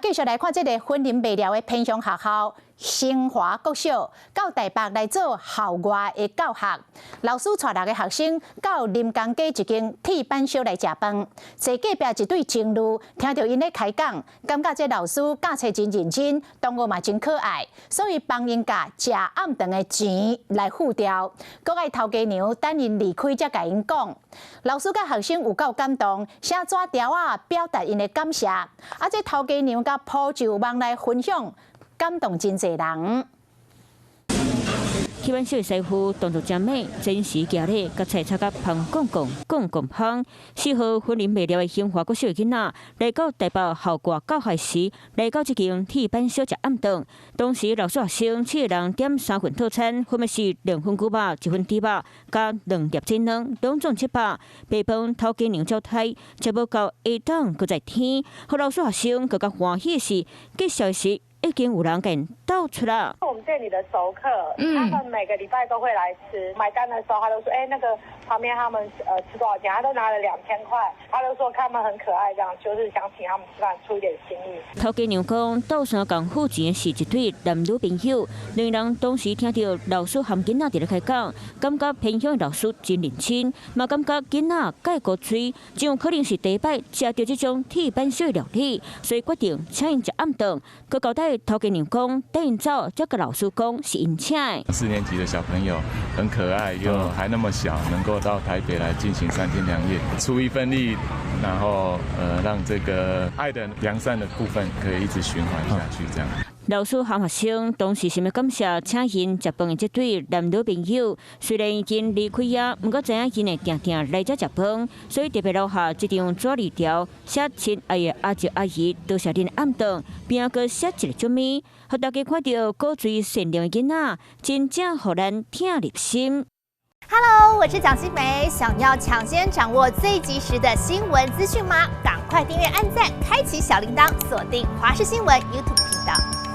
繼續來看這個雲林麥寮的偏鄉學校興華國小，到台北來做校外的教學。老師帶六個學生到臨江街一間鐵板燒來食飯。坐隔壁一對情侶聽著𪜶咧開講，感覺這老師教冊真認真，同學嘛真可愛，所以幫𪜶共食暗頓的錢來付掉。閣愛頭家娘等𪜶離開才共𪜶講。老師佮學生有夠感動，寫紙條仔表達𪜶的感謝。啊，這頭家娘佮鋪就網來分享，感動真濟人。鐵板燒的師傅動作真美，準時行禮，共菜炒甲香絳絳、絳絳香。4號雲林麥寮的興華國小的囡仔來到台北校外教學時，來到這間鐵板燒食暗頓。當時老師學生七個人點三份套餐，分別是兩份牛肉、一份豬肉，佮兩粒煎卵，攏總700。白飯頭家娘招待，食無夠下頓閣再添。予老師學生閣較歡喜的是，結束時已經有人共倒出來。我們店裡的熟客，他們每個禮拜都會來吃。買單的時候，他都說：“哎，那個旁邊他們吃多少錢？”他都拿了2000塊，他都說他們很可愛，這樣就是想請他們吃飯，出一點心意。頭家娘講，倒三共付錢的是一對男女朋友，兩人當時聽著老師和囡仔佇咧開講，感覺偏鄉的老師真認真，嘛感覺囡仔蓋古錐，真有可能是第一擺食著這種鐵板燒的料理，所以決定請𪜶食暗頓。閣交代頭家娘講，等𪜶走，才共老師講是𪜶請的。4年級的小朋友很可愛，又還那麼小，能夠到台北來進行3天2夜，出一份力，然後讓這個愛的良善的部分可以一直循環下去，這樣。老師和學生當時想欲感謝請𪜶食飯的這對男女朋友，雖然已經離開啊，毋過知影𪜶會定定來遮食飯，所以特別留下這張紙字條，寫親愛的阿叔阿姨，多謝恁暗頓，並閣寫一個祝福，予大家看著古錐善良的囡仔，真正予咱疼入心。 Hello，我是蔣新梅，想要搶先掌握最及時的新聞資訊嗎？趕快訂閱、按讚、開啟小鈴鐺，鎖定華視新聞 YouTube 頻道。